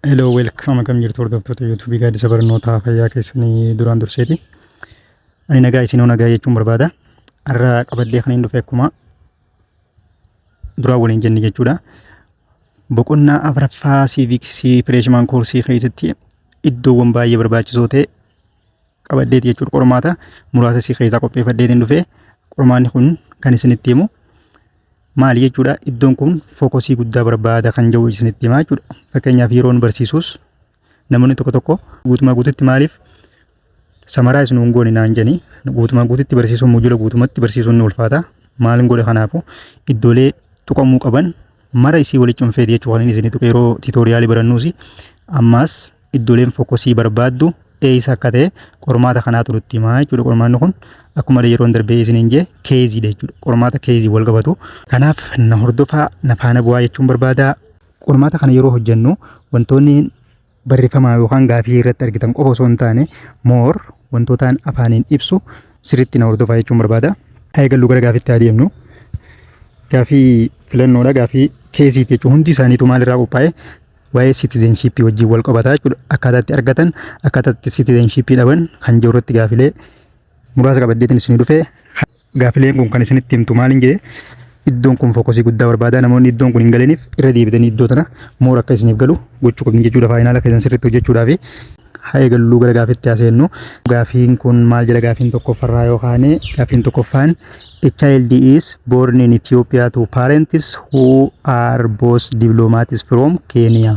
Hello, welcome. Akkam jirtu hordoftoota YouTubeii Gaaddisa Barnootaa? Fayyaa keessanii? Duraan durseeti. Ani nagaa, isinoo nagaa jechuun barbaada. Har'a qabadhee kan hin dhufe akkuma duraan waliin jenne jechuudha. Boqonnaa afuraffaa civicsii freshman courseii keessatti iddoowwan baay'ee barbaachisoo ta'e qabadheeti jechuudha. Qormaata muraasa isii keessaa qopheeffadheetiin dhufe. Qormaanni kun kan isinitti himu maali jechuudha? Iddoon kun focusii guddaa barbaada kan jedhu isinitti himaa jechuudha. Fakkeenyaaf, yeroon barsiisus namoonni tokko tokko guutumaa guututti maaliif summarize nuun goone naan jedhanii, guutumaa guututti barsiisuun, module guutumatti barsiisuun ni ulfaata. Maalin godhe? Kanaafu iddoolee tuqamuu qaban mara isii walitti cunfeeti jechuudha kan inni isinii tuqe yeroo tutorialii barannuusi. Ammaas iddooleen focusii barbaaddu eessa akka ta'e qormaata kanaatu nutti himaa jechuudha. Qormaanni kun akkuma yeroon darbee isiniin jee caseiidha jechuudha. Qormaata caseii wal qabatu. Kanaaf na hordofaa, na faana bu'aa jechuun barbaada. Qormaata kana yeroo hojjennu wantoonni barreeffamaa yookaan gaafii irratti argitan qofa osoo hin taane, more wantootaan afaaniin ibsu sirriitti na hordofaa jechuun barbaada. Haa eegallu, gara gaafitti haa deemnu. Gaafii filannoodha. Gaafii caseiiti jechuun hundi isaaniitu maalirraa qophaa'e? Waa'ee citizenshipii wajjin wal qabataa jechuudha. Akkaataa itti argatan, akkaataa itti citizenshipii dhaban kan jiru irratti gaafilee muraasa qabaddeetiin isinii dhufe. Gaafileen kun kan isinitti himtu maaliin jedhe? Iddoon kun focusii guddaa barbaada. Namoonni iddoon kun hin galiniif irra deebitanii iddoo tana more akka isiniif galu gochuu qabni jechuudha. Final keessan sirriitti hojjechuudhaaf. Haa eegalluu, gara gaafitti haa seennu. Gaafiin kun maal jedha? Gaafiin tokkoffarraa yookaan gaafiin tokkoffaan, "A child is born in Ethiopia to parents who are both diplomats from Kenya.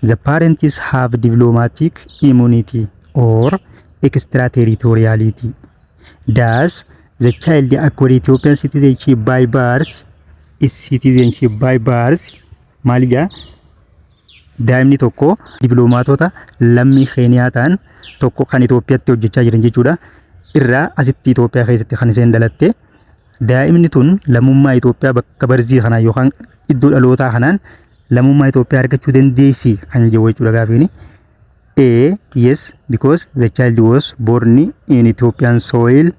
The parents have diplomatic immunity or extraterritoriality. Does the child acquire Ethiopian citizenship by birth?" Is citizenship by birth maal jedha? Daa'imni tokko dippiloomaatota lammii Keeniyaa ta'an tokko kan Itoophiyaatti hojjechaa jiran jechuudha. Irraa asitti Itoophiyaa keessatti kan isheen dhalatte, daa'imni tun lammummaa Itoophiyaa bakka birthii kanaan yookaan iddoo dhalootaa kanaan lammummaa Itoophiyaa argachuu dandeessi kan jedhu jechuudha gaafiin. A. Yes, because the child was born in Ethiopian soil.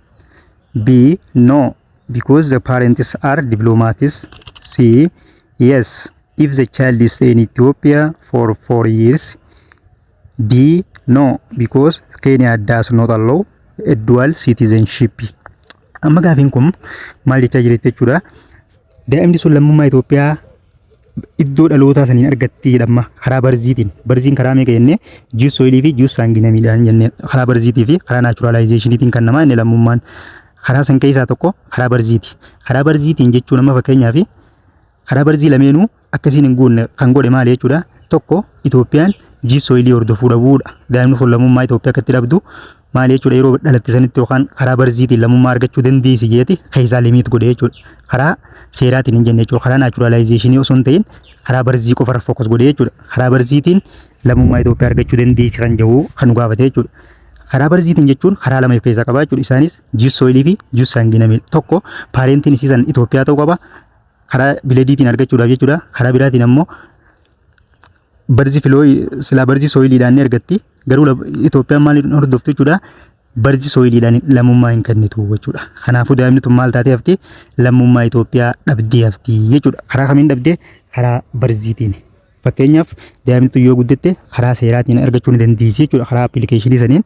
B. No, because the parents are diplomats. C. Yes, if the child is in Ethiopia for 4 years. D. No, because Kenya does not allow a dual citizenship. Amma gaafiin kun maal jechaa jirti jechuudha? Daa'imni sun lammummaa Itoophiyaa iddoo dhalootaa saniin argatti jedhama karaa birthiitiin. Birthiin karaa meeqa jennee? Jus solii fi jus sanguinemiidhaan jennee, karaa birthiitii fi karaa naturalizationiitiin kan namaa inni lammummaan. Karaa san keessaa tokko karaa birthiiti. Karaa birthiitiin jechuun amma fakkeenyaaf karaa birthii lameenuu akkasiin hin guunne kan godhe maali jechuudha? Tokko, Itoophiyaan jus solii hordofuu dhabuudha. Daa'imni kun lammummaa Itoophiyaa akkatti dhabdu maali jechuudha? Yeroo dhalatte sanitti yookaan karaa birthiitiin lammummaa argachuu dandeessi jeeti keessaa limit godhe jechuudha. Karaa seeraatiin hin jenne jechuudha. Karaa naturalizationii osoo hin ta'in karaa birthii qofarra focus godhe jechuudha. Karaa birthiitiin lammummaa Itoophiyaa argachuu dandeessi kan jedhu kan nu gaafate jechuudha. Karaa birthiitiin jechuun karaa lama of keessaa qaba jechuudha. Isaanis jus solii fi jus sanguinemii. Tokko, parentiin isiisan Itoophiyaa ta'uu qaba. Karaa bloodiitiin argachuudhaaf jechuudha. Karaa biraatiin ammoo birth filoo silaa birth soiliidhaan ni argatti. Garuu Itoophiyaan maal hordoftu jechuudha? Birth soiliidhaan lammummaa hin kennitu jechuudha. Kanaafuu daa'imni tun maal taatee hafti? Lammummaa Itoophiyaa dhabdee hafti jechuudha. Karaa kamiin dhabdee? Karaa birthiitiin. Fakkeenyaaf, daa'imni tun yoo guddatte karaa seeraatiin argachuu ni dandeessi jechuudha. Karaa applicationii saniin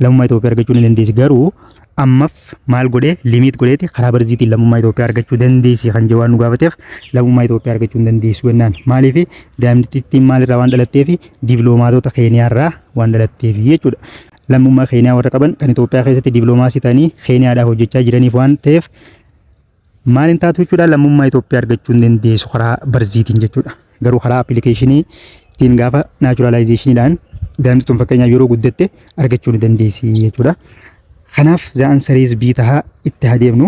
lammummaa Itoophiyaa argachuu ni dandeessi. Garuu ammaf maal godhee limit godheeti karaa birthiitiin lammummaa Itoophiyaa argachuu dandeessi kan jedhu waan nu gaafateef, lammummaa Itoophiyaa argachuu hin dandeessu jennaan. Maaliif? Daa'imtittiin maalirraa waan dhalatteef? Dippiloomaatota Keeniyaarraa waan dhalatteef jechuudha. Lammummaa Keeniyaa warra qaban kan Itoophiyaa keessatti dippiloomaasii ta'anii Keeniyaadhaaf hojjechaa jiraniif waan ta'eef, maal hin taatu jechuudha? Lammummaa Itoophiyaa argachuu hin dandeessu karaa birthiitiin jechuudha. Garuu karaa applicationiitiin gaafa naturalizationiidhaan daa'imti tun fakkeenyaaf yeroo guddatte argachuu ni dandeessi jechuudha. Kanaaf the answer is B tahaa. Itti haa deemnu.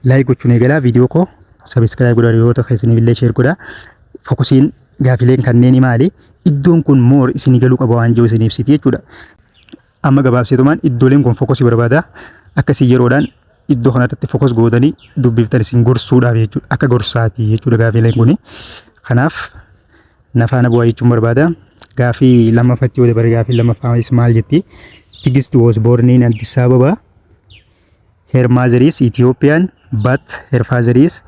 Like gochuun eegalaa, viidiyoo koo subscribe godhaa, hiriyoota keessaniif illee share godhaa. Focusiin gaafileen kanneenii maali? Iddoon kun more isinii galuu qaba waan jiru isin ibsiti jechuudha. Amma gabaabseetumaan iddooleen kun focusii barbaada. Akkasii yeroodhaan iddoo kanarratti focus gootanii dubbiftan isin gorsuudhaaf jechuudha. Akka gorsaati jechuudha gaafileen kuni. Kanaaf na faana bu'aa jechuun barbaada. Gaafii lammaffatti yoo dabare, gaafii lammaffaanis maal jetti? Tigist was born in Addis Ababa. Her mother is Ethiopian, but her father is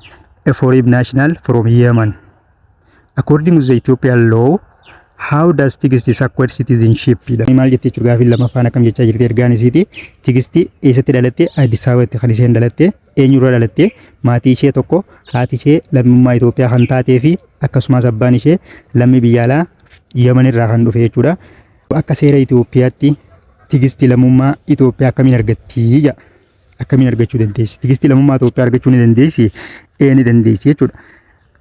a foreign national from Yemen. According to the Ethiopian law, How does Tigist acquire citizenship? Maal jettee jechuudha? Gaafiin lammaffaan akkam jechaa jirti ergaan isiiti? Tigisti eessatti dhalatte? Addis Ababaatti kan isheen dhalatte. Eenyurraa dhalatte? Maatii ishee tokko haati ishee lammummaa Itoophiyaa kan taatee fi akkasumas abbaan ishee lammii biyya alaa Yaman irraa kan dhufe jechuudha. Akka seera Itoophiyaatti Tigisti lammummaa Itoophiyaa akkamiin argatti jedha. Akkamiin argachuu dandeessi? Tigisti lammummaa Itoophiyaa argachuu ni dandeessi? Ee, ni dandeessi jechuudha.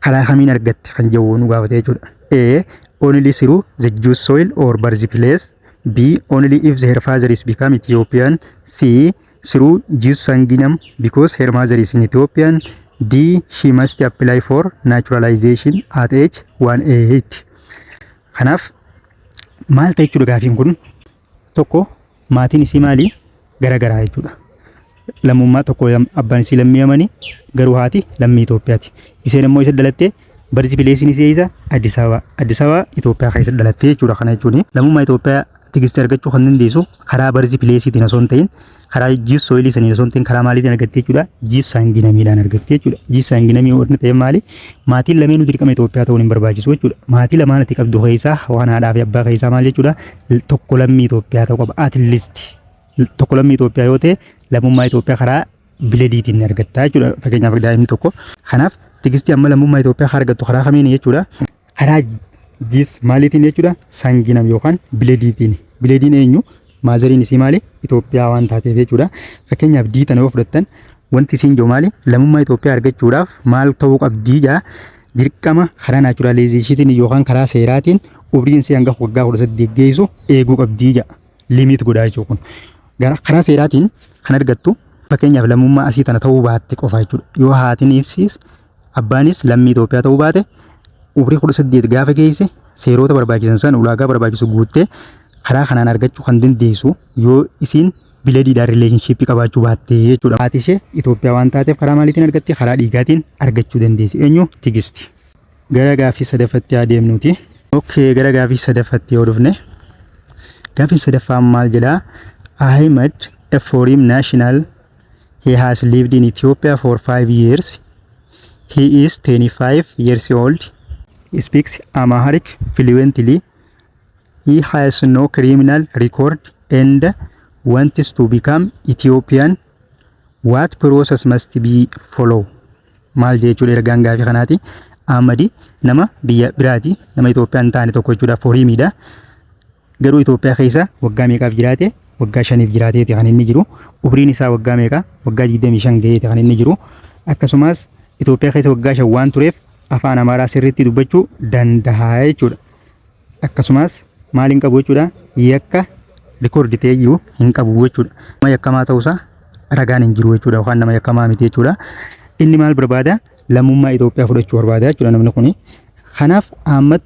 Karaa kamiin argatti kan jedhu nu gaafate jechuudha. A. Only through the jus soli or birth place. B. Only if her father is become Ethiopian. C. Through jus sanguinis because her mother is an Ethiopian. D. She must apply for naturalization at age 18. Kanaaf maal ta'e jechuudha gaafiin kun? Tokko, maatiin isii maali? Garagaraa jechuudha. Lammummaa tokko abbaan isii lammii Yamanii, garuu haati lammii Itoophiyaati. Isheen immoo isa dhalattee birth placeiin isii isa Addis Ababa. Addis Ababa Itoophiyaa keessa dhalattee jechuudha. Kana jechuun lammummaa Itoophiyaa Tigistii argachuu kan dandeessu karaa birth placeiitiin osoo hin ta'in, karaa jus soli sanii osoo hin ta'in, karaa maaliitiin argattee jechuudha? Jus sanguinisiidhaan argattee jechuudha. Jus sanguinis warri ta'e maali? Maatiin lameenuu dirqama Itoophiyaa ta'uun hin barbaachisu jechuudha. Maatii lamaan ati qabdu keessaa, waan haadhaa fi abbaa keessaa maal jechuudha? Tokko lammii Itoophiyaa ta'uu qaba. At least tokko lammii Itoophiyaa yoo ta'e, lammummaa Itoophiyaa karaa bloodiitiin ni argatta jechuudha. Fakkeenyaaf daa'imni tokko. Kanaaf Tigistii amma lammummaa Itoophiyaa haa argattu karaa kamiin jechuudha? Karaa jus maaliitiin jechuudha? Sanguinis yookaan bloodiitiin. Bloodiin eenyu? Motheriin isii maali? Itoophiyaa waan taateef jechuudha. Fakkeenyaaf D tana yoo fudhattan, wanti isiin jiru maali? Lammummaa Itoophiyaa argachuudhaaf maal ta'uu qabdii jaa? Dirqama karaa naturalizationiitiin yookaan karaa seeraatiin umriin isii hanga waggaa 18 geessu eeguu qabdii jaa. Limit godhaa jechuudha kun. Gara karaa seeraatiin kan argattu fakkeenyaaf lammummaa asii tana ta'uu baatte qofa jechuudha. Yoo haatinis abbaanis lammii Itoophiyaa ta'uu baate, umrii 18 gaafa geesse seerota barbaachisan san ulaagaa barbaachisu guuttee karaa kanaan argachuu kan dandeessu yoo isiin bloodiidhaan relationshipii qabaachuu baatte jechuudha. Haati ishee Itoophiyaa waan taateef karaa maaliitiin argatti? Karaa dhiigaatiin argachuu dandeessi. Eenyu? Tigisti. Gara gaaffii sadaffatti adeemnuti. Okay, gara gaaffii sadaffatti yoo dhufne, gaaffiin sadaffaan maal jedhaa? Ahmed, a foreign national, he has lived in Ethiopia for 5 years. He is 25 years old. He speaks Amharic fluently. He has no criminal record and wants to become Ethiopian. What process must be follow? Maal jechuudha ergaan gaafii kanaati? Ahmadi nama biyya biraati, nama Itoophiyaa hin taane tokko jechuudha, foreigniidha. Garuu Itoophiyaa keessa waggaa meeqaaf jiraate? Waggaa 5f jiraateeti kan inni jiru. Umriin isaa waggaa meeqa? Waggaa 25 gaheeti kan inni jiru. Akkasumas Itoophiyaa keessa waggaa 5 waan tureef afaan Amaaraa sirriitti dubbachuu danda'a jechuudha. Akkasumas maal hin qabu jechuudha? Yakka record ta'ee jiru hin qabu jechuudha. Nama yakkamaa ta'uusaa ragaan hin jiru jechuudha, yookaan nama yakkamaa miti jechuudha. Inni maal barbaada? Lammummaa Itoophiyaa fudhachuu barbaada jechuudha namni kuni. Kanaaf Ahmad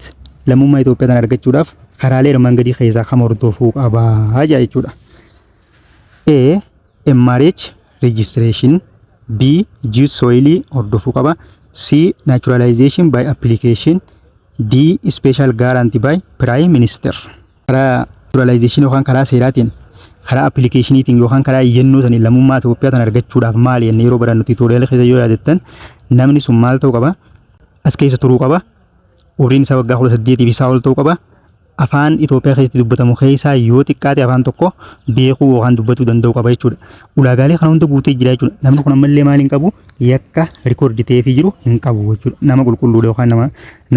lammummaa Itoophiyaa kana argachuudhaaf karaalee armaan gadii keessaa kam hordofuu qabaa jechuudha. A. A marriage registration. B. Jus soli hordofuu qaba. C. Naturalization by application. D. Special guarantee by Prime Minister. Karaa naturalization yookaan karaa seeraatiin, karaa applicationiitiin yookaan karaa iyyannoo sanii lammummaa Itoophiyaa tan argachuudhaaf maali jennee yeroo barannu tutoriala keessa yoo yaadattan, namni sun maal ta'uu qaba? As keessa turuu qaba. Umriin isaa waggaa 18 fi isaa ol ta'uu qaba. Afaan Itoophiyaa keessatti dubbatamu keessaa yoo xiqqaate afaan tokko beekuu yookaan dubbatuu danda'u qaba jechuudha. Ulaagaalee kana hunda guutee jira jechuudha. Namni kun ammallee maal hin qabu? Yakka record ta'eefii jiru hin qabu jechuudha. Nama qulqulluudha yookaan nama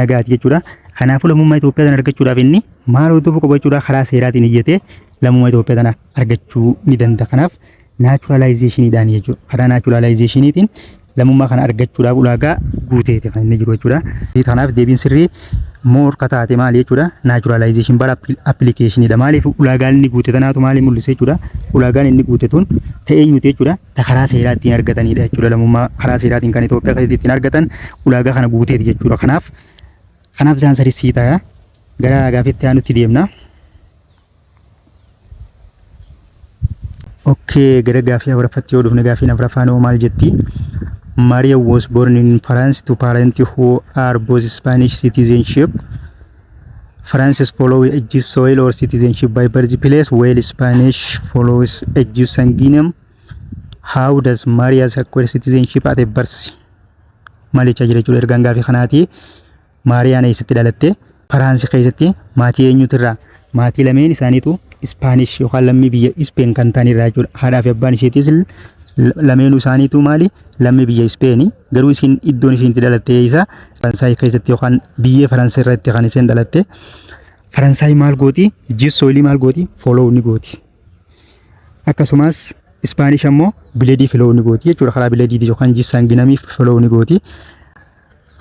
nagaati jechuudha. Kanaafuu lammummaa Itoophiyaa kana argachuudhaaf inni maal hordofuu qaba jechuudha? Karaa seeraatiin iyyatee lammummaa Itoophiyaa kana argachuu ni danda'a. Kanaaf naturalizationiidhaan jechuudha. Karaa naturalizationiitiin lammummaa kana argachuudhaaf ulaagaa guuteeti kan inni jiru jechuudha. Kanaaf deebiin sirrii more ka taate maali jechuudha? Naturalization by applicationiidha. Maaliif? Ulaagaan inni guute tanaatu maali mul'isa jechuudha? Ulaagaan inni guute tun ta'ee eenyuti jechuudha? Ta karaa seeraa ittiin argatanidha jechuudha. Lammummaa karaa seeraatiin kan Itoophiyaa keessatti ittiin argatan ulaagaa kana guuteeti jechuudha. Kanaaf the answer C ta'a. Gara gaafitti aanutti deemna. Okay, gara gaafii afuraffatti yoo dhufne, gaafiin afuraffaan hoo maal jetti? Maria was born in France to parents who are both Spanish citizenship. Francis follow a jus soli or citizenship by birthplace, while Spanish follows a jus sanguinis. How does Maria acquire citizenship at a birth? Maal jechaa jira jechuudha ergaan gaafii kanaati? Maariyaan eessatti dhalatte? Faraansi keessatti maatii eenyutirraa? Maatii lameen isaaniitu Spanish yookaan lammii biyya Ispeen kan ta'anirraa jechuudha. Haadhaa fi abbaan isheetis lameenuu isaaniitu maali? Lammii biyya Ispeeni. Garuu isiin iddoon isiin itti dhalatte isa Faransaay keessatti yookaan biyya Faransaay irratti kan isheen dhalatte. Faransaay maal gooti? Jus soli maal gooti? Follow ni gooti. Akkasumas Spanish ammoo bloodii follow ni gooti jechuudha. Karaa bloodiiti yookaan jus sanguinis follow ni gooti.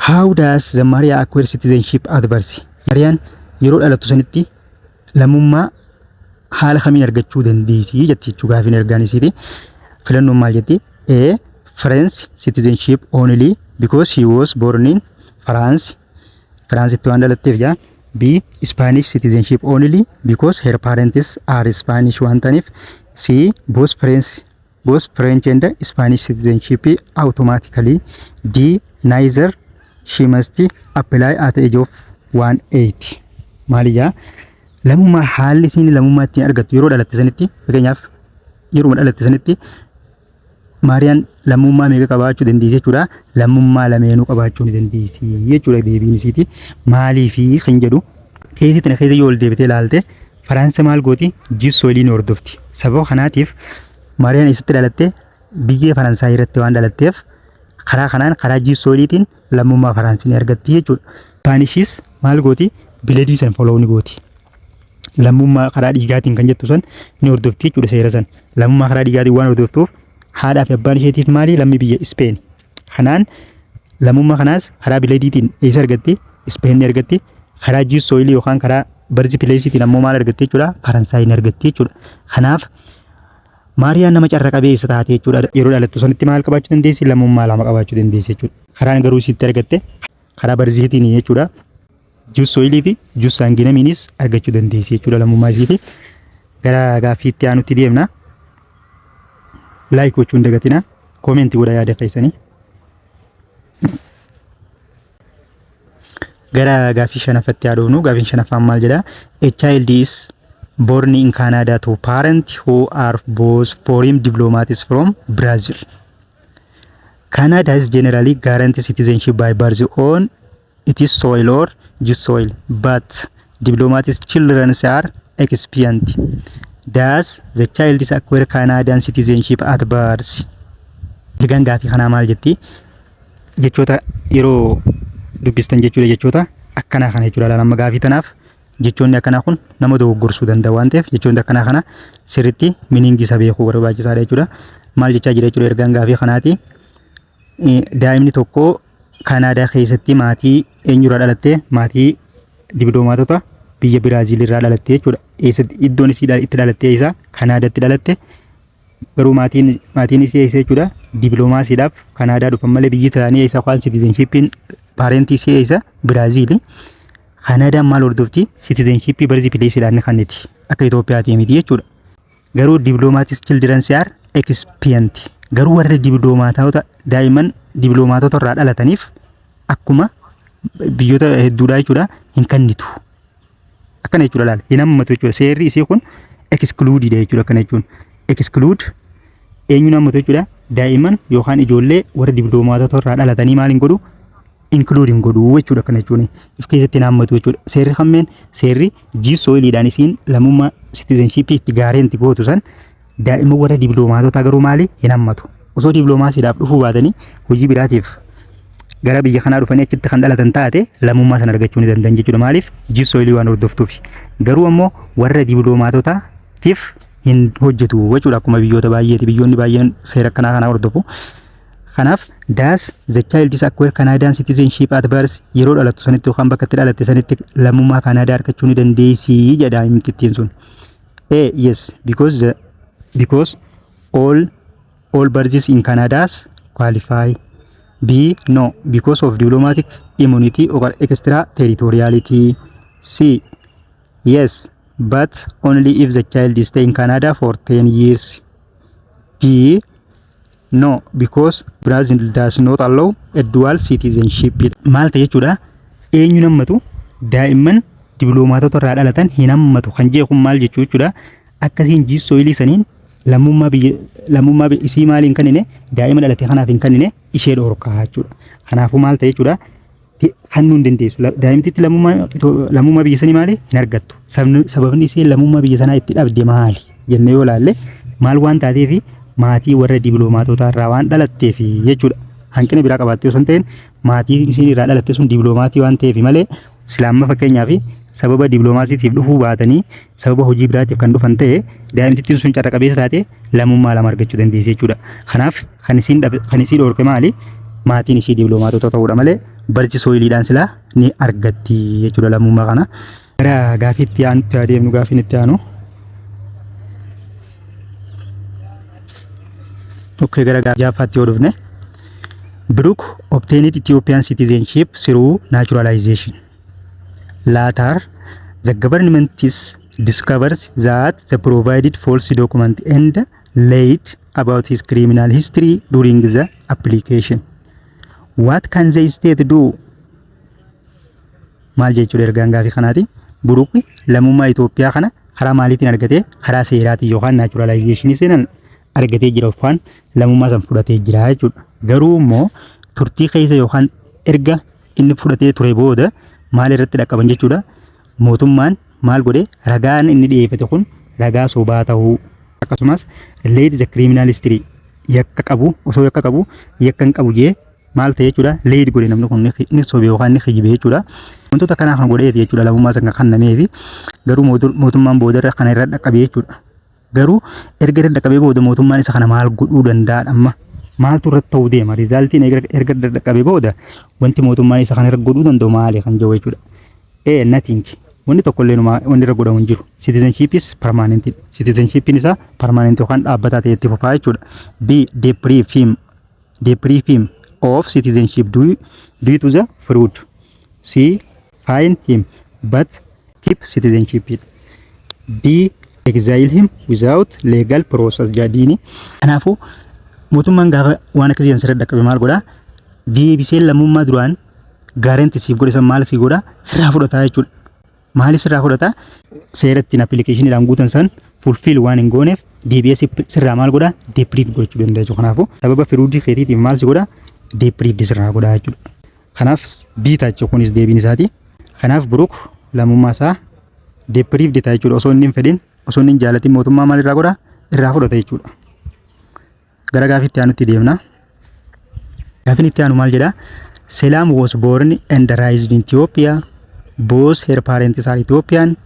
How does the Maria acquire citizenship at birth? Mariyaan yeroo dhalattu sanitti lammummaa haala kamiin argachuu dandeessi jetti jechuu gaafiin ergaan isiiti. Filannoon maal jetti? A. French citizenship only because she was born in France. Faransitti waan dhalatteef jaa. B. Spanish citizenship only because her parents are Spanish waan ta'aniif. C. Both French and Spanish citizenship automatically. D. Neither, she must apply at age of 18. Maaliyyaa lammummaa haalli isiin lammummaa ittiin argattu yeroo dhalatte sanitti, fakkeenyaaf yeroo dhalatte sanitti Maariyaan lammummaa meeqa qabaachuu dandeessi jechuudha? Lammummaa lameenuu qabaachuu ni dandeessi jechuudha deebiin isiiti. Maaliifi kan jedhu keessi tana keessa yoo ol deebitee ilaalte, Faransa maal gooti? Jus solii ni hordofti. Sababa kanaatiif Maariyaan eessatti dhalatte? Biyya Faransaay irratti waan dhalatteef karaa kanaan karaa jus soliitiin lammummaa Faraansii ni argatti jechuudha. Spaanishis maal gooti? Bloodii san follow ni gooti. Lammummaa karaa dhiigaatiin kan jettu san ni hordofti jechuudha seera san. Lammummaa karaa dhiigaatiin waan hordoftuuf haadhaa fi abbaan isheetiif maali? Lammii biyya Ispeen. Kanaan lammummaa kanaas karaa bloodiitiin eessa argatti? Ispeen ni argatti. Karaa jus solii yookaan karaa birth placeiitiin ammoo maal argatti jechuudha? Faransaay ni argatti jechuudha. Kanaaf Maariyaan nama carra qabeessa taate jechuudha. Yeroo dhalattu sanitti maal qabaachuu dandeessi? Lammummaa lama qabaachuu dandeessi jechuudha. Karaan garuu isitti argatte karaa birthiitiin jechuudha. Jus solii fi jus sanguinisiinis argachuu dandeessi jechuudha lammummaa isiiti. Gara gaaffii itti aanutti deemna. Like gochuu hin dagatina. Commentii godha yaada keessanii. Gara gaaffii shanaffatti haa dhufnu. Gaaffiin shanaffaan maal jedha? A child is born in Canada to parents who are both foreign diplomats from Brazil. Canada is generally guaranteed citizenship by birth on its soil or jus soli, but diplomats' children are exempt. Does the child acquire Canadian citizenship at birth? Ergaan gaaffii kanaa maal jetti? Jechoota yeroo dubbistan jechuudha, jechoota akkanaa kana jechuudha. Amma gaafii tanaaf jechoonni akkanaa kun nama dogoggorsuu danda'a waan ta'eef jechoonni akkanaa kana sirriitti meaningii isa beekuu barbaachisaadha jechuudha. Maal jechaa jira jechuudha ergaan gaafii kanaati? Daa'imni tokko Kaanaadaa keessatti maatii eenyurraa dhalatte? Maatii dippiloomaatota biyya Biraaziil irraa dhalatte jechuudha. Eessatti iddoon isii itti dhalatte eessa? Kanaadaatti dhalatte. Garuu maatiin isii eessa jechuudha? Dippiloomaasiidhaaf Kanaadaa dhufan malee biyyi isaanii eessa, yookaan citizenshipiin parentii isii eessa? Biraaziili. Kanaadaan maal hordofti? Citizenshipii birth placeiidhaan ni kenniti. Akka Itoophiyaatii miti jechuudha. Garuu diplomats children are exempt. Garuu warra dippiloomaatota, daa'imman dippiloomaatota irraa dhalataniif akkuma biyyoota hedduudhaa jechuudha hin kennitu. Akkana jechuudha, laala, hin hammatu jechuudha. Seerri isii kun excludedha jechuudha, akkana jechuun. Exclude eenyuun hammatu jechuudha? Daa'imman yookaan ijoollee warra dippiloomaatota irraa dhalatanii maal hin godhu? Include hin godhu jechuudha, akkana jechuun. If keessatti hin hammatu jechuudha. Seerri kammeen seerri jus soliidhaan isiin lammummaa citizenshipii itti guarantee gootu san daa'imman warra dippiloomaatotaa garuu maali, hin hammatu. Osoo dippiloomaasiidhaaf dhufuu baatanii hojii biraatiif gara biyya kanaa dhufanii achitti kan dhalatan taate lammummaa sana argachuu ni danda'an jechuudha. Maaliif? Jus solii waan hordoftuuf. Garuu ammoo warra dippiloomaatotaatiif hin hojjetu jechuudha akkuma biyyoota baay'eeti. Biyyoonni baay'een seera akkanaa kana hordofu. Kanaaf does the child is acquire Canadian citizenship at birth, yeroo dhalattu sanitti yookaan bakka itti dhalatte sanitti lammummaa Kanaadaa argachuu ni dandeessi jedha himtittiin sun. A. Yes, because all births in Canada qualify. B. No, because of diplomatic immunity or extraterritoriality. C. Yes, but only if the child stay in Canada for 10 years. D. No, because Brazil does not allow a dual citizenship. Maal ta'e jechuudha? Eenyu hammatu? Daa'imman dippiloomaatota irraa dhalatan hin hammatu kan jee kun maal jechuu jechuudha? Akkasiin jus solii saniin lammummaa biyya lammummaa isii maaliin kennine, daa'ima dhalate kanaaf hin kennine, ishee dhorkaa jechuudha. Kanaafuu maal ta'e jechuudha? Kennuu hin dandeessu. Daa'imtitti lammummaa biyya sanii maali hin argattu. Sababni isheen lammummaa biyya sanaa itti dhabde maali jennee yoo ilaalle, maal waan taateefi? Maatii warra dibiloomaatotaa irraa waan dhalatteef jechuudha. Hanqina biraa qabaattee osoo hin ta'in, maatii isheen irraa dhalatte sun dibiloomaatii waan ta'eef malee. Silaamma fakkeenyaaf sababa dibiloomaasiitiif dhufuu baatanii sababa hojii biraatiif kan dhufan ta'e, daa'imtittiin sun carra qabeessa taate lammummaa lama argachuu dandeessi jechuudha. Kanaaf kan isiin kan isii dhoorke maali? Maatiin ishii dibiloomaatota ta'uudha malee birth soiliidhaan silaa ni argatti jechuudha lammummaa kana. Gara gaafii itti aanutti adeemnu. Gaafiin itti aanu. Okay, gara gaafii ja'affaatti yoo dhufne, Brooke obtained Ethiopian citizenship through naturalization. Later, the government is discovers that the provided false document and lied about his criminal history during the application. What can the state do? Maal jechuudha ergaan gaafii kanaati? Buruqi lammummaa Itoophiyaa kana karaa maaliitiin argate? Karaa seeraatiin yookaan naturalizationii seenan argatee jira, yookaan lammummaa san fudhatee jira jechuudha. Garuu immoo turtii keessa yookaan erga inni fudhatee ture booda maal irratti dhaqqaban jechuudha? Mootummaan maal godhe? Ragaan inni dhiyeeffate kun ragaa sobaa ta'uu, akkasumas lied the criminal history, yakka qabu osoo yakka qabu yakka hin qabu jee maal ta'e jechuudha, lied godhe. Namni kun ni sobe yookaan ni kijibe jechuudha. Wantoota kanaa kan godheeti jechuudha lammummaa san kan kennameefi. Garuu mootummaan boodarra kana irra dhaqqabe jechuudha. Garuu erga irra dhaqqabee booda mootummaan isa kana maal godhuu danda'a amma? Maaltu irratti ta'uu deema? Resultiin erga irra dhaqqabee booda wanti mootummaan isa kana irra godhuu danda'u maali kan jiru jechuudha. A. Nothing. Wanni tokko illee wanni irra godhamu hin jiru. Citizenship is permanent. Citizenshipiin isaa permanent yookaan dhaabbataa ta'e itti fufaa jechuudha. B. Deprive him of citizenship due to the fraud. C. Fine him but keep citizenship. D. Exile him without legal process jedhiini. Kanaafuu mootummaan gaafa waan akkasii sirra dhaqqabe maal godhaa? Deebisee lammummaa duraan guarantee siif godhe san maal sii godhaa? Sirraa fudhataa jechuudha. Maaliif sirraa fudhataa? Seera ittiin applicationiidhaan guutan san fulfill waan hin gooneef deebi'ee sirraa maal godhaa? Deprive gochuu danda'a jechuudha. Kanaafuu sababa fraudii keetiitiif maal si godhaa? Deprive sirraa godhaa jechuudha. Kanaaf B ta'a jechuudha kunis deebiin isaati. Kanaaf Buruuk lammummaa isaa deprived ta'a jechuudha. Osoo inni hin fedhin, osoo inni hin jaalatin mootummaa maal irraa godhaa? Irraa fudhata jechuudha. Gara gaafiitti aanutti deemna. Gaafiin itti aanu maal jedhaa? Selam was born and raised in Ethiopia. Both her parents are Ethiopian.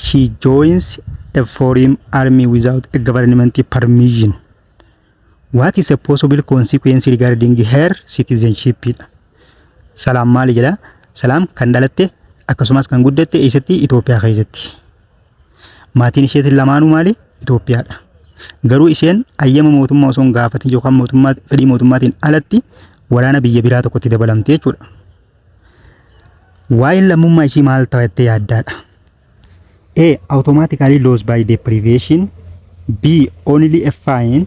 She joins a foreign army without a government permission. What is a possible consequence regarding her citizenship? Salaam maali jedha? Salaam kan dhalatte akkasumas kan guddatte eessatti? Itoophiyaa keessatti. Maatiin isheetiin lamaanuu maali? Itoophiyaadha. Garuu isheen ayyama mootummaa osoo hin gaafatin yookaan mootummaa fedhii mootummaatiin alatti waraana biyya biraa tokkotti dabalamte jechuudha. Waa'een lammummaa ishii maal ta'ettee yaaddaadha? A. Automatically loss by deprivation. B. Only a fine.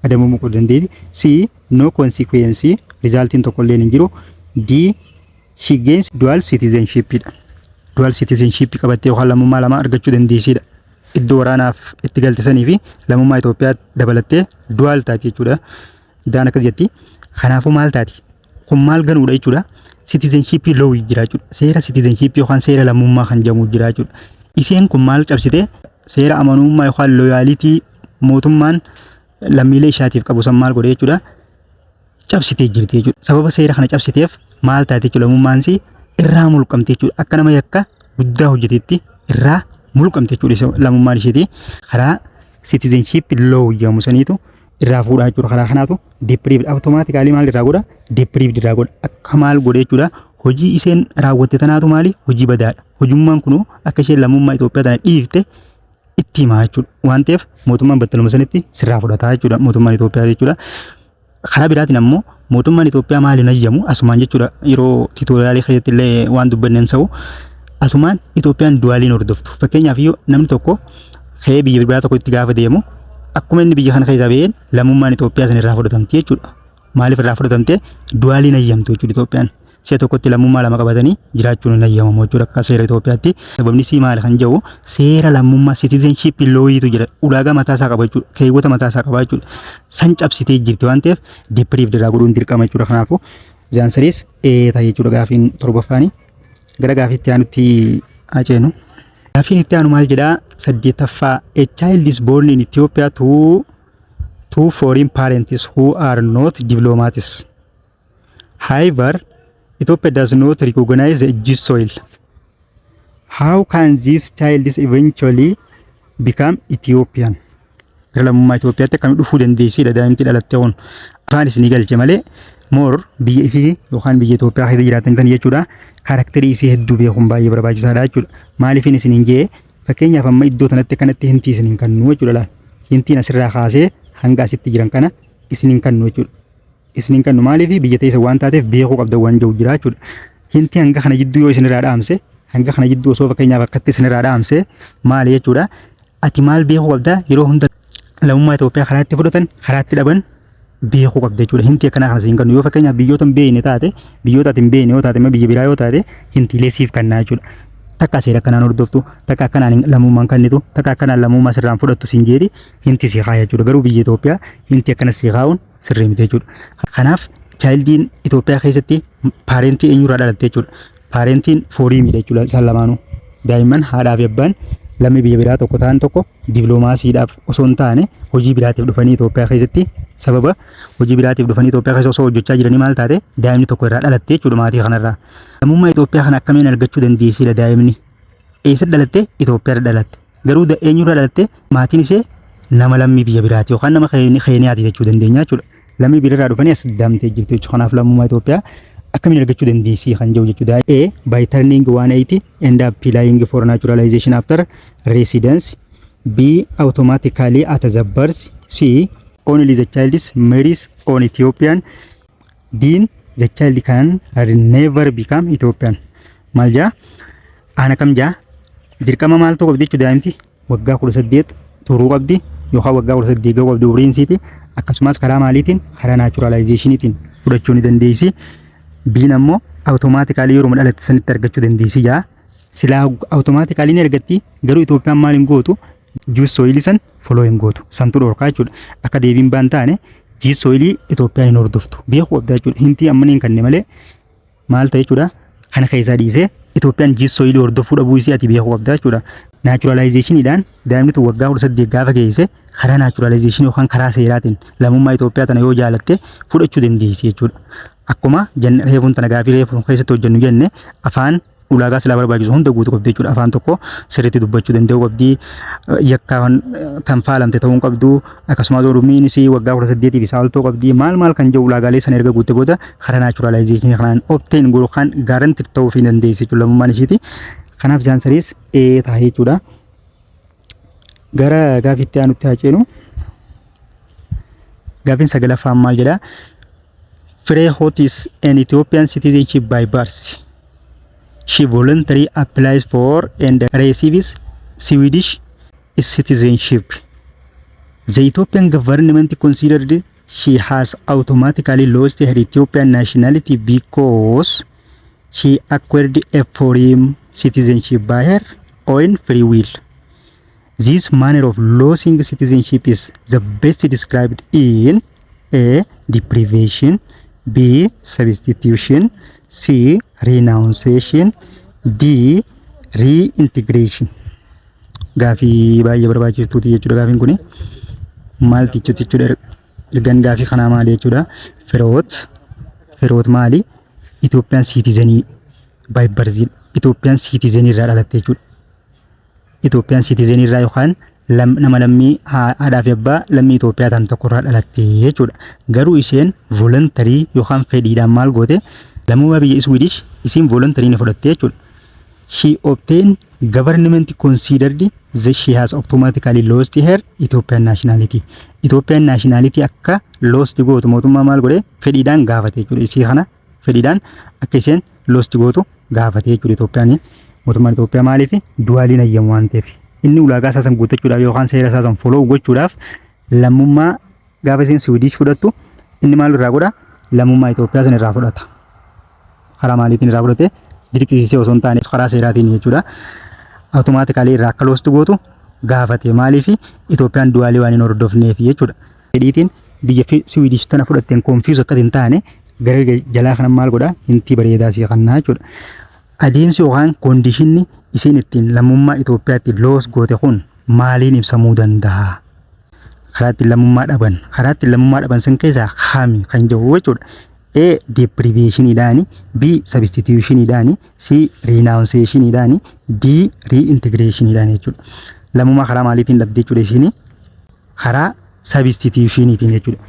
Adabamuu qaba dandeetti. C. No consequence. Resultiin tokko illee hin jiru. D. She gains dual citizenship dha. Dual citizenship qabattee yookaan lammummaa lama argachuu dandeessidha. Iddoo waraanaaf itti galte sanii fi lammummaa Itoophiyaa dabalattee dual taati jechuudha. Daan akkas jetti. Kanaafuu maal taati? Kun maal ganuudha jechuudha. Citizenship law jira jechuudha. Seera citizenship yookaan seera lammummaa kan jedhamu jira jechuudha. Isheen kun maal cabsite? Seera amanamummaa yookaan loyalty mootummaan lammiilee ishaatiif qabu san maal godhe jechuudha? Cabsitee jirti jechuudha. Sababa seera kana cabsiteef maal taate jechuudha? Lammummaan isii irraa mulqamte jechuudha. Akka nama yakka guddaa hojjetetti irraa mulqamte jechuudha lammummaan isheeti. Karaa citizenship law jedhamu saniitu irraa fuudhaa jechuudha. Karaa kanaatu deprived automatically maal irraa godha? Deprived irraa godha. Akka maal godhe jechuudha? Hojii isheen raawwatte tanaatu maali? Hojii badaadha. Hojummaan kunuu akka isheen lammummaa Itoophiyaa tana dhiifte itti himaa jechuudha. Waan ta'eef mootummaan battaluma sanitti sirraa fudhataa jechuudha mootummaan Itoophiyaa jechuudha. Karaa biraatiin ammoo mootummaan Itoophiyaa maali hin hayyamu asumaan jechuudha. Yeroo tutorialii keessatti illee waan dubbanneen sa'u, asumaan Itoophiyaan dualiin hordoftu. Fakkeenyaaf yoo namni tokko ka'ee biyya biraa tokko itti gaafa deemu, akkuma inni biyya kana keessaa ba'een lammummaan Itoophiyaa san irraa fudhatamti jechuudha. Maaliif irraa fudhatamte? Dualiin hayyamtu jechuudha Itoophiyaan. Si'a tokkotti lammummaa lama qabatanii jiraachuun hin hayyamamu jechuudha akka seera Itoophiyaatti. Sababni isii maali kan jedhu, seera lammummaa citizenship lawiitu jira. Ulaagaa mataa isaa qaba jechuudha. Keewwata mataa isaa qaba jechuudha. San cabsitee jirti waan ta'eef deprived irraa godhuun dirqama jechuudha. Kanaafuu The answer is A ta'a jechuudha gaafiin torbaffaani. Gara gaafii itti aanutti haa ceenu. Gaafiin itti aanu maal jedhaa? Saddeettaffaa. A child is born in Ethiopia to two foreign parents who are not diplomats. However, Ethiopia does not recognize the jus soli. How can this child eventually become Ethiopian? Gara lammummaa Itoophiyaatti akkamitti dhufuu dandeessidha daa'imti dhalatte kun? Afaan isinii galche malee more biyya ifii yookaan biyya Itoophiyaa keessa jiraatan kan jechuudha. Characterii isii hedduu beekuun baay'ee barbaachisaadha jechuudha. Maaliifin isiniin jee, fakkeenyaaf amma iddoo kanatti kanatti hintii isiniin kennu jechuudha laal. Hintiin asirraa kaasee hanga asitti jiran kana isiniin kennu jechuudha. Isiniin kennu maaliif? Biyya teessa waan taateef beekuu qabda waan jiru jira jechuudha. Hintii hanga kana jidduu yoo isinirraa dhaamse, hanga kana jidduu osoo fakkeenyaaf akkatti isinirraa dhaamse maali jechuudha? Ati maal beekuu qabda? Yeroo hunda lammummaa Itoophiyaa karaa itti fudhatan, karaa itti dhaban beekuu qabda jechuudha. Hintii akkanaa kana siin kennu yoo fakkeenyaaf biyyoota hin beekne taate, biyyoota ati hin beekne yoo taate, biyya biraa yoo taate, hintiilee siif kennaa jechuudha. Takka seera akkanaan hordoftu, takka akkanaan lammummaan kennitu, takka akkanaan lammummaa sirraan fudhattu siin jeeti hinti si kaaya jechuudha. Garuu biyya Itoophiyaa hinti akkanas si kaa'uun sirrii miti jechuudha. Kanaaf childiin Itoophiyaa keessatti parentii eenyurraa dhalatte jechuudha? Parentiin foreignidha jechuudha isaan lamaanuu. Daa'imman haadhaa fi abbaan lammii biyya biraa tokko ta'an tokko dippiloomaasiidhaaf osoo hin taane hojii biraatiif dhufanii Itoophiyaa keessatti, sababa hojii biraatiif dhufanii Itoophiyaa keessa osoo hojjechaa jiranii maal taate? Daa'imni tokko irraa dhalatte jechuudha maatii kanarraa. Lammummaa Itoophiyaa kana akkamiin argachuu dandeessidha daa'imni? Eessa dhalatte? Itoophiyaa dhalatte. Garuu eenyurraa dhalatte? Maatiin ishee nama lammii biyya biraati yookaan nama Keeniyaati jechuu dandeenya jechuudha. Lammii biraarraa dhufanii as daamtee jirtu jechuudha. Kanaaf lammummaa Itoophiyaa akkamiin argachuu dandeessi kan jedhu jechuudha. A. By turning 180 and applying for naturalization after residence. B. Automatically at the birth. C. Only the child is marries an Ethiopian. D. The child can never become Ethiopian. Maal jaa? Ana kam jaa? Dirqama maaltu qabdi jechuudha daa'imti? Waggaa 18 turuu qabdi yookaan waggaa 18 gahuu qabdi umriin isiiti. Akkasumas karaa maaliitiin? Karaa naturalizationiitiin fudhachuu ni dandeessi. B'n ammoo automatically yeroo dhalatte sanitti argachuu dandeessi jaa. Silaa automatically ni argatti, garuu Itoophiyaan maal hin gootu? Jus soli san follow hin gootu. Santu dhorkaa jechuudha. Akka deebiin baan taane jus soli Itoophiyaan hin hordoftu. Beekuu qabda jechuudha. Hintii amma hin kanne malee maal ta'e jechuudha? Kana keessaa dhiisee Itoophiyaan jus soli hordofuu dhabuu isii ati beekuu qabda jechuudha. Naturalizationiidhaan daa'imni tun waggaa 18 gaafa geesse karaa naturalizationii yookaan karaa seeraatiin lammummaa Itoophiyaa tana yoo jaalatte fudhachuu dandeessi jechuudha. Akkuma reefuun tana gaafii reefuun keessatti hojjennu jenne, afaan ulaagaa silaa barbaachisu hunda guutuu qabdi jechuudha. Afaan tokko sirriitti dubbachuu danda'uu qabdi. Yakka kan faalamte ta'uu hin qabdu. Akkasumas umriin isii waggaa 18f isaa ol ta'uu qabdi. Maal maal kan jedhu ulaagaalee sana erga guutte booda karaa naturalizationii kanaan obtain godhu kan guaranteed ta'uu fi dandeessi jechuudha lammummaan ishiiti. Kanaaf the answer is A ta'a jechuudha. Gara gaafiitti aanutti haa ceenu. Gaafiin sagalaffaan maal jedhaa? Freehiwot is an Ethiopian citizenship by birth. She voluntarily applies for and receives Swedish citizenship. The Ethiopian government considered she has automatically lost her Ethiopian nationality because she acquired a foreign citizenship by her own free will. This manner of losing citizenship is the best described in A. Deprivation, B. Substitution, C. Renunciation, D. Reintegration. Gaafii baay'ee barbaachiftuuti jechuudha gaafiin kuni. Maal jechuuti jechuudha? Ergaan gaafii kanaa maali jechuudha? Freehiwot maali? Itoophiyaan citizenii by birth, Itoophiyaan citizenii irraa dhalatte jechuudha. Itoophiyaan citizenii irraa yookaan nama lammii haadhaa fi abbaa lammii Itoophiyaa ta'an tokko irraa dhalatte jechuudha. Garuu isheen voluntary yookaan fedhiidhaan maal goote? Lammummaa biyya Swedish isiin voluntary ni fudhatte jechuudha. She obtained government considered that she has automatically lost her Ethiopian nationality. Ethiopian nationality akka lost gootu mootummaa maal godhe? Fedhiidhaan gaafate jechuudha. Isii kana fedhiidhaan akka isheen lost gootu gaafate jechuudha Itoophiyaan. Mootummaan Itoophiyaa maaliif? Dualiin ayyamu waan ta'eef. Inni ulaagaa isaa san guuttachuudhaaf yookaan seera isaa san follow gochuudhaaf lammummaa gaafa isheen Swedish fudhattu inni maal irraa godha? Lammummaa Itoophiyaa san irraa fudhata. Karaa maaliitiin irraa fudhate? Dirqisiisee osoo hin taane karaa seeraatiin jechuudha. Automatically irraa akka lost gootu gaafate. Maaliif? Itoophiyaan dualii waan hin hordofneef jechuudha. Fedhiitiin biyya Swedish tana fudhatteen confuse akka hin taane Gara jalaa kana maal godha? Hintii bareedaa sii kannaa jechuudha. Adeemsi yookaan conditionni isiin ittiin lammummaa Itoophiyaatti lose goote kun maaliin ibsamuu danda'a? Karaa ittiin lammummaa dhaban. Karaa ittiin lammummaa dhaban san keessaa kami kan jedhu jechuudha. A. Deprivationiidhaani, B. Substitutioniidhaani, C. Renunciationiidhaani, D. Reintegrationiidhaani jechuudha. Lammummaa karaa maaliitiin dhabde jechuudha isiin? Karaa substitutioniitiin jechuudha.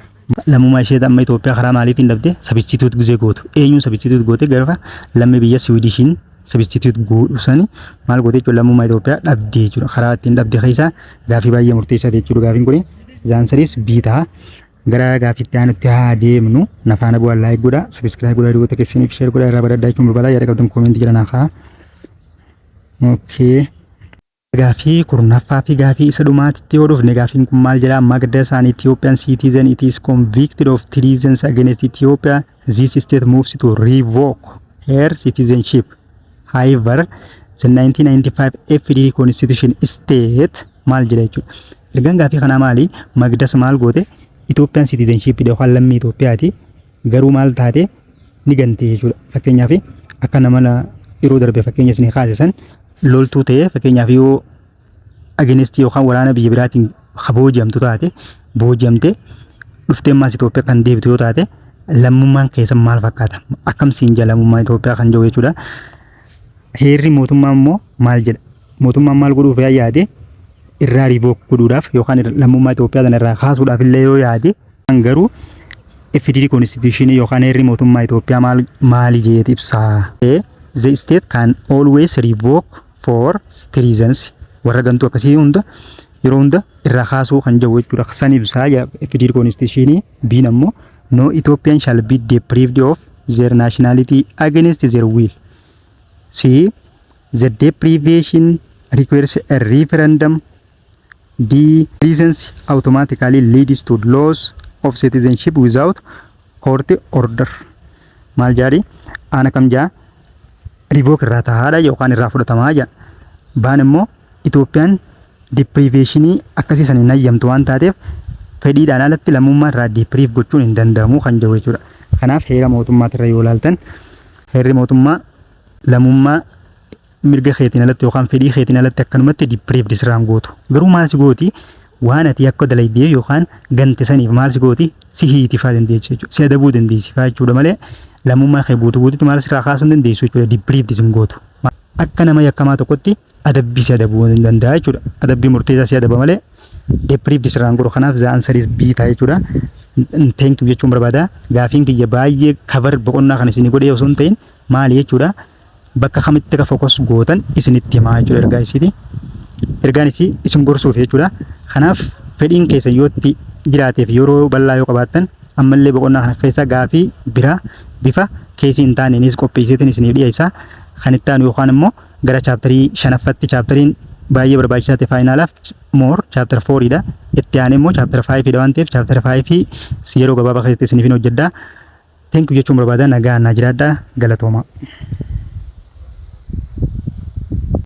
Lammummaa ishee amma Itoophiyaa karaa maaliitiin dhabde? Substitute guzee gootu. Eenyuun substitute goote? Gaafa lammii biyya Swedishiin substitute godhu sani maal goote jechuudha? Lammummaa Itoophiyaa dhabde jechuudha. Karaa ittiin dhabde keessaa gaafii baay'ee murteessaa jechuudha gaafiin kuni. The answer is B ta'a. Gara gaafiitti aanutti haa deemnu. Na faana bu'aa, like godhaa, subscribe godhaa, hiriyoota keessaniif share godhaa, irraa baradhaa jechuun barbaada. Yaada qabdan commentii jala naa kaa'aa. Okay. Gaafii 10ffaa fi gaafii isa dhumaatitti yoo dhufne, gaafiin kun maal jedha? Magdas, an Ethiopian citizen, it is convicted of treasons against Ethiopia. This state moves to revoke her citizenship. However, the 1995 FDRE constitution state maal jedha jechuudha. Ergaan gaafii kanaa maali? Magdas maal goote? Ethiopian citizenship yookaan lammii Itoophiyaati. Garuu maal taate? Ni gante jechuudha. Fakkeenyaaf, akka nama yeroo darbe fakkeenya isin kaasisan loltuu ta'ee, fakkeenyaaf yoo against yookaan waraana biyya biraatiin booji'amtu taate, booji'amte dhuftee ammaas Itoophiyaa kan deebitu yoo taate, lammummaan keessa maal fakkaata? Akkam siin jala lammummaan Itoophiyaa kan jiru jechuudha. Heerri mootummaa immoo maal jedha? Mootummaan maal godhuuf yaade? Irraa revoke godhuudhaaf yookaan lammummaa Itoophiyaa sana irraa kaasuudhaaf illee yoo yaade, garuu FDRE constitution yookaan heerri mootummaa Itoophiyaa maal maali jedheet ibsaa? The state can always revoke for treasons, warra gantuu akkasii hunda yeroo hunda irraa kaasuu kan jedhu jechuudha. San ibsaa FDRE constitution. Biin ammoo no Ethiopian shall be deprived of their nationality against their will. C. The deprivation requires a referendum. D. Treasons automatically leads to loss of citizenship without court order. Maal jaari? Aana kam jaa? Revoke irraa tahaadha yookaan irraa fudhatamaa jaa. Baan immoo Itoophiyaan deprivationii akkasii san hin hayyamtu waan taateef, fedhiidhaan alatti lammummaa irraa deprive gochuun hin danda'amu kan jedhu jechuudha. Kanaaf heera mootummaatirra yoo ilaaltan, heerri mootummaa lammummaa mirga keetiin alatti yookaan fedhii keetiin alatti akkanumatti deprived sirraan gootu. Garuu maal si gooti? Waan ati akka dalagdee yookaan gante saniif maal si gooti? Si hiitifaa dandeessi jechuudha. Si adabuu dandeessi faa jechuudha malee lammummaa kee guutuu guututti maal sirraa kaasuu hin dandeessu jechuudha. Deprived sin gootu. Akka nama yakkamaa tokkotti adabbii si adabuu hin danda'a jechuudha. Adabbii murteessaa si adaba malee deprived sirraan godhu. Kanaaf the answer is B ta'a jechuudha. Thank you jechuun barbaada. Gaafiin kiyya baay'ee cover boqonnaa kan isin godhee osoo hin ta'in maali jechuudha. Bakka kamitti akka focus gootan isinitti himaa jechuudha ergaa isiiti. Ergaan isii isin gorsuuf jechuudha. Kanaaf fedhiin keessa yoo itti jiraateef, yeroo bal'aa yoo qabaattan, ammallee boqonnaa kana keessa gaafii biraa bifa keessi hin taaneenis qopheesseetiin isiniif dhiyeessa. Kan itti aanu yookaan immoo gara chapterii shanaffatti, chapteriin baay'ee barbaachisaa ta'e finalaaf more chapter fouriidha. Itti aanee immoo chapter fiveiidha waan ta'eef, chapter fiveii yeroo gabaabaa keessatti isiniif hin hojjedha. Thank you jechuun barbaada. Nagaa naa jiraadhaa, galatooma.